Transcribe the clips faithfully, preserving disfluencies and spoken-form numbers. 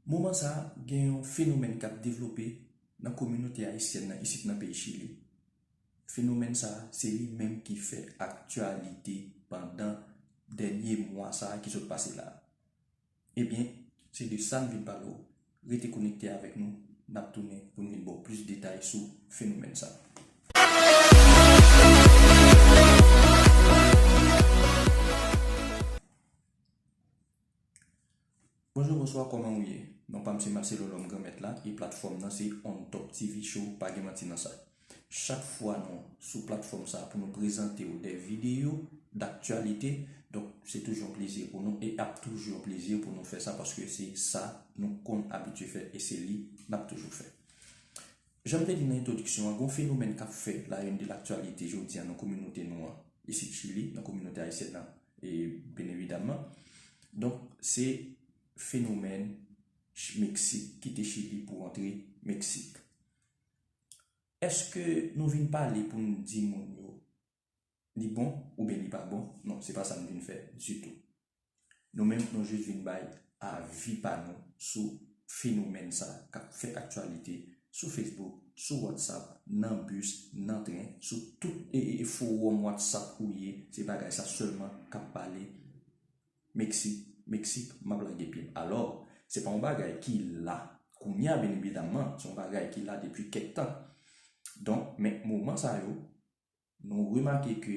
Moman sa a, gen yon fenomèn k ap devlope nan kominote ayisyèn nan isit nan peyi Chili. Fenomèn sa a, se li menm ki fè aktyalite pandan dènye mwa sa a ki sot pase la a. Ebyen, se de sa n vin pale w. Rete konekte avèk nou, n ap tounen pou n vin ba w plis detay sou fenomèn sa a. Bonjou, bonswa, kòman w ye? Non pa m se Marcelo Lòm Granmèt la, e platfòm nan se On Top T V Show, pa gen manti nan sa. Chak fwa nou sou platfòm sa pou nou prezante w de videyo daktyalite, donk se toujou yon plezi pou nou e ap toujou yon plezi pou nou fè sa paske se sa nou konn abitye fè e se li n ap toujou fè. Jan m te di nan entwodiksyon an, gen yon fenomèn k ap fè la une de l'actualité jodi a nan kominote nou an, isit Chili, nan kominote ayisyèn nan, e byen evidamman. Donk, se fenomèn Ch- Meksik, kite Chili pou antre Meksik. Èske nou vin pale pou n di moun yo li bon oubyen li pa bon? Non, se pa sa n vin fè ditou. Nou menm, nou jis vin bay avi pa nou sou fenomèn sa k ap fè aktyalite sou Facebook, sou WhatsApp, nan bis, nan tren, sou tout e, e, e fowòm WhatsApp ou ye, se bagay sa sèlman k ap pale. Meksik, Meksik, m ap lage pye m. Alò, se pa yon bagay ki la kounye a, byen evidamman, se yon bagay ki la depi kèk tan. Donk, men moman sa yo, nou remake ke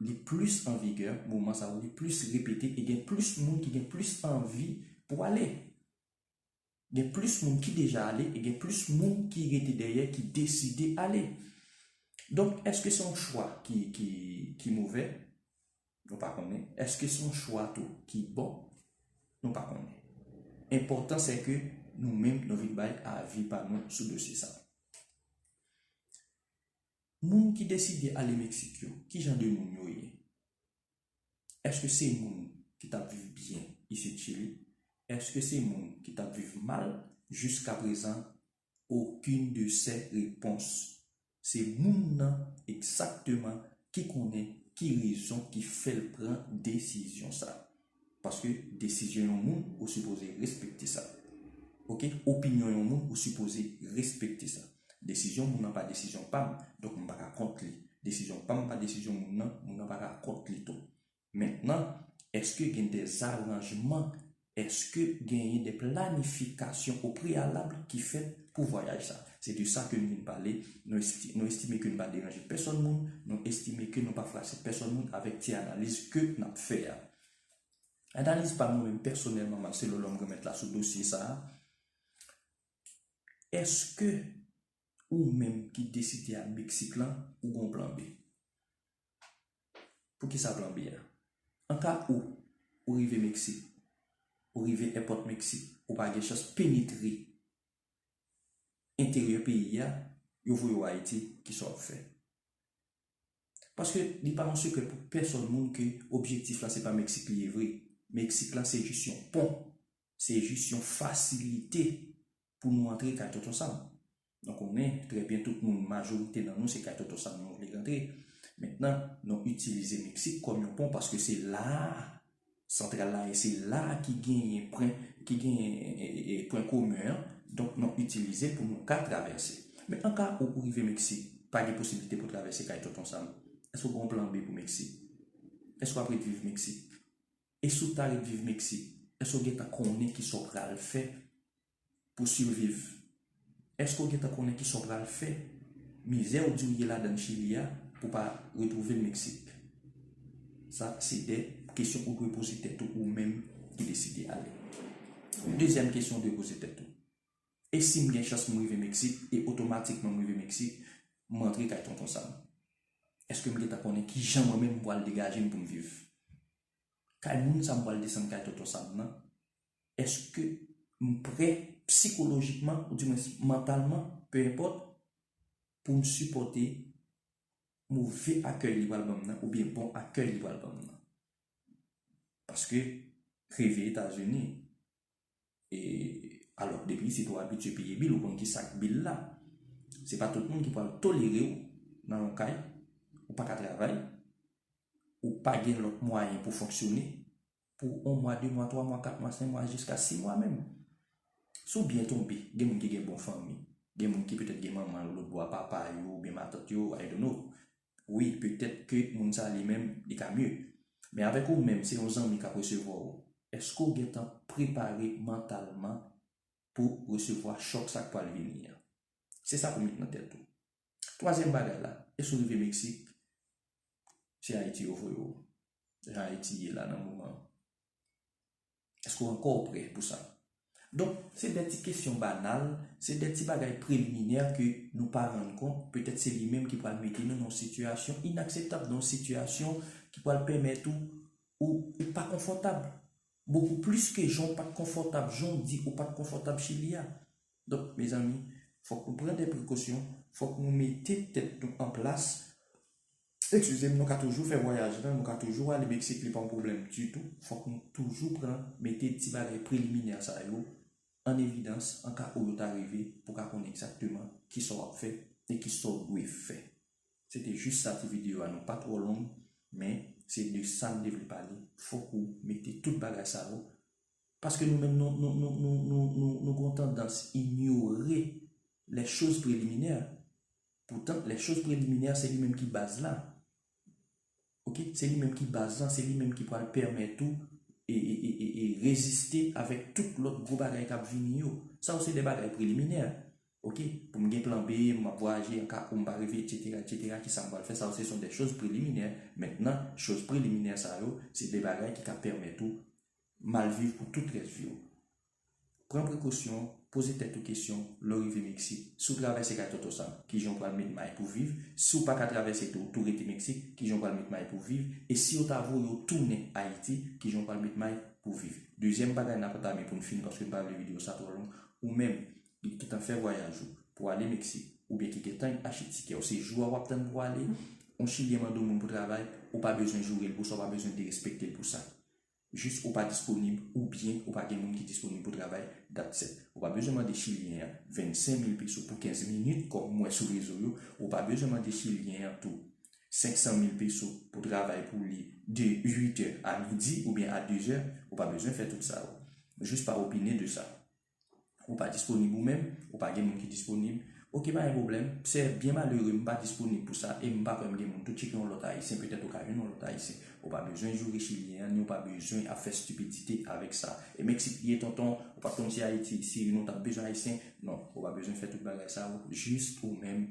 li plis an vigè, moman sa yo, li plis repete, e gen plis moun ki gen plis anvi pou ale. Gen plis moun ki deja ale, e gen plis moun ki rete dèyè, ki deside ale. Donk, èske se yon chwa ki, ki, ki movè? Nou pa konnen. Èske se yon chwa tou ki bon? Nou pa konnen. Enpòtan, se ke nou menm, nou vin bay avi pa nou sou dosye sa. Moun ki deside ale Meksik yo, ki jan de moun yo ye? Èske se moun ki t ap viv byen isit Chili? Èske se moun ki t ap viv mal? Jiskaprezan, aucune de ces réponses. Se moun nan egzakteman ki konnen ki rezon ki fè l pran desizyon sa. Paske desizyon yon moun, ou sipoze respekte sa. Oke? Opinyon yon moun, ou sipoze respekte sa. Desizyon moun nan pa desizyon pa m, donk m pa ka kont li. Desizyon pa m pa desizyon moun nan, moun nan pa ka kont li tou. Mentnan, èske gen de zaranjman, èske genyen de planifikasyon o preyalab ki fèt pou vwayaj sa? Se de sa ke nou vin pale. Nou esti- nou estime ke nou pa deranje pèsonn moun, nou estime ke nou pa fwache pèsonn moun avèk ti analiz ke n ap fè a. Analiz pa mwen menm pèsonèlman, Marcelo Lòm Granmèt la sou dosye sa a, èske ou menm ki deside al Meksik lan, ou gon plan B? Poukisa plan B a? An ka ou, ou rive Meksik, ou rive èpòt Meksik, ou pa gen chans penetre enteryè peyi a, yo voye w Ayiti, kisa w ap fè? Paske li pa yon sekrè pou pèsonn moun ke objektif la se pa Meksik li ye vre. Meksik la se jis yon pon, se jis yon fasilite pou nou antre kay Tonton Sam. Nou konnen trè byen tout moun, majorite nan nou, se kay Tonton Sam nou vle rantre. Mentnan, nou itilize Meksik kòm yon pon paske se la a santral la ye, se la a ki genyen pwen, ki genyen, e, e, e, pwen komen an. Donk, nou itilize pou nou ka travèse. Men an ka ou, ou rive Meksik, pa gen posiblite pou travèse kay Tonton Sam, èske w gen yon plan B pou Meksik? Èske w ap ret viv Meksik? E si w ta ret viv Meksik, èske w gentan konnen kisa w pral fè pou siviv? Èske w gentan konnen kisa w pral fè? Mizè w di w ye ladan l Chili a, pou w pa retwouve l Meksik. Sa, se de kesyon ou dwe poze tèt ou, ou menm ki deside ale. Dezyèm kesyon ou dwe poze tèt ou. E si m gen chans m rive Meksik, e otomatikman m rive Meksik, m antre kay Tonton Sam? Èske m gentan konnen ki jan mwen menm m pral degaje m pou m viv? Kay moun sa m pral desann kay Tonton Sam nan, èske m prè sikolojikman, oudimwens mantalman, pe enpòt, pou m sipòte move akèy li pral ban m nan, oubyen bon akèy li pral ban m nan? Paske, rive Etazini, e, alò, depi isit ou abitye peye bil, ou konn ki sa k bil la. Se pa tout moun ki pral tolere w nan yon kay, ou pa ka travay, ou pa gen lòt mwayen pou fonksyone, pou yon mwa, de mwa, twa mwa, kat mwa, senk mwa, jiska sis mwa menm. Si w byen tonbe, gen moun ki gen bon fanmi, gen moun ki petèt gen manman yo lòt bò a, papa yo oubyen matant yo, I don't know. Wi, petèt ke moun sa li menm, li ka mye. Men avèk ou menm, se yon zanmi k ap resevwa w. Èske w gentan prepare mantalman pou resevwa chòk sa k pral vini an? Se sa pou w met nan tèt ou. Twazyèm bagay la, èske w rive Meksik? Se Ayiti yo voye w. Jan Ayiti ye la nan moman an. Èske w ankò prè pou sa? Donk, se de ti kesyon banal, se de ti bagay preliminè ke nou pa rann kont, petèt se li menm ki pral mete nou nan yon sitiyasyon inakseptab, nan yon sitiyasyon ki pral pèmèt ou, ou, ou pa konfòtab. Bokou plis ke jan w pa t konfòtab, jan w di ou pa t konfòtab Chili a. Donk, mezanmi, fòk nou pran de prekosyon, fòk nou mete tèt nou an plas. Eskize m, nou ka toujou fè vwayaj la, nou ka toujou ale Meksik, li pa yon pwoblèm ditou. Fòk nou toujou pran, mete ti bagay preliminè sa yo an evidans, an ka ou yo ta rive, pou w ka konnen egzakteman kisa w ap fè e kisa w dwe fè. Se te jis sa ti videyo a, nou pa twò long, men se de sa m te vle pale. Fòk ou mete tout bagay sa yo. Paske nou menm, nou, nou, nou, nou, nou, nou, nou gen yon tandans inyore les choses préliminaires. Poutan, les choses préliminaires, se li menm ki baz la. Oke? Se li menm ki baz la, se li menm ki pral pèmèt ou e, e, e, e, e reziste avèk tout lòt gwo bagay k ap vini yo. Sa yo se de bagay preliminè. Oke? Pou m gen plan B, m ap vwayaje, an ka ou m pa rive, etsetera, etsetera, kisa m pral fè? Sa yo se sont des choses préliminaires. Mentnan, choz preliminè sa yo, se de bagay ki ka pèmèt ou mal viv pou tout rès vi w. Pran prekosyon, poze tèt ou kesyon, lè w rive Meksik, si w travèse kay Tonton Sam, kijan w pral met may pou viv? Si w pa ka travèse tou, tou rete Meksik, kijan w pral met may pou viv? E si yo ta voye w tounen Ayiti, kijan w pral met may pou viv? Dezyèm bagay n ap antame pou n fini, paske m pa vle videyo sa twò long, ou menm ki gentan fè vwayaj ou pou ale Meksik, oubyen ki gentan achte tikè w, se jou a w ap tann pou w ale, yon Chilyen mande w moun pou travay, ou pa bezwen joure l pou sa, ou pa bezwen derespekte l pou sa. Jis ou pa disponib oubyen ou pa gen moun ki disponib pou travay, that's it. Ou pa bezwen mande Chilyen an vennsenk mil peso pou kenz minit, kòm m wè sou rezo yo. Ou pa bezwen mande Chilyen an tou senk san mil peso pou travay pou li de uit è a midi oubyen a de zè. Ou pa bezwen fè tout sa yo. Jis pa opine de sa. Ou pa disponib ou menm, ou pa gen moun ki disponib. Oke, pa gen pwoblèm. Se byen malere, m pa disponib pou sa, e m pa kwè m gen moun. Tou tcheke yon lòt Ayisyen, petèt ou ka jwenn yon lòt Ayisyen. Ou pa bezwen joure Chilyen an, ni ou pa bezwen ap fè stipidite avèk sa. E Meksik li ye, tonton, ou pa t konn si Ayiti, si nou t ap bezwen Ayisyen. Non, ou pa bezwen fè tout bagay sa yo. Jis ou menm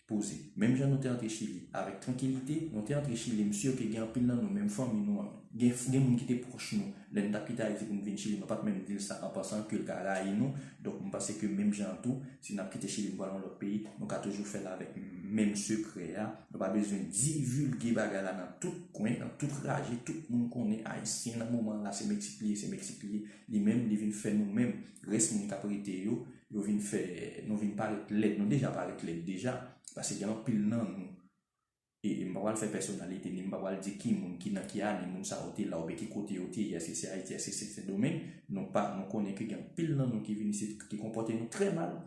poze. Menm jan nou te antre Chili avèk trankilite, nou te antre Chili, m si ke gen anpil nan nou, menm fanmi nou an, gen, gen moun ki te pwòch nou. Lè n t ap kite Ayiti pou n vin Chili, nou pa t menm di l sa an pansan ke l ka rayi nou. Donk, m panse ke menm jan an tou, si n ap kite Chili, n pral yon lòt peyi, nou ka toujou fè l avèk menm sekrè a. Nou pa bezwen divilge bagay la nan tout kwen, nan tout raje, tout moun konnen Ayisyen nan moman an la, se Meksik li ye, se Meksik li ye. Li menm, li vin fè nou menm, rès moun k ap rete yo, yo vin fè, nou vin parèt lèd, nou deja parèt lèd deja, paske gen anpil nan nou, e, e m pa pral fè pèsonalite, ni m pa pral di ki moun, ki nan ki ane moun sa yo te la, oubyen ki kote yo te ye, èske se Ayiti, èske se Sendomeng, nou pa, nou konnen ke gen anpil nan nou ki vin isit, ki konpòte nou trè mal,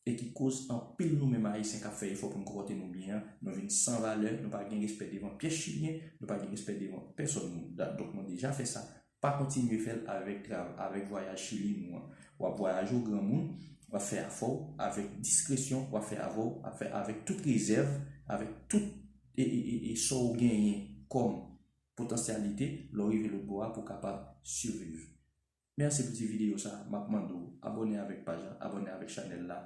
e ki koz anpil nou menm Ayisyen k ap fè efò pou n konpòte nou byen an, nou vin san valè, nou pa gen respè devan pyès Chilyen, nou pa gen respè devan pèsòn moun. Da-, donk, nou deja fè sa. Pa kontinye fè l avèk trav-, avèk vwayaj Chili nou an. W ap vwayaje w granmoun, w ap fè afè w avèk diskresyon, w ap fè avè w, w ap fè avèk tout rezèv, avèk tout e, e, e, e sa w genyen kòm potansyalite, lè w rive lòt bò a pou w kapab siviv. Mèsi pou ti videyo sa a. M ap mande w abòne avèk paj la, abòne avèk chanèl la.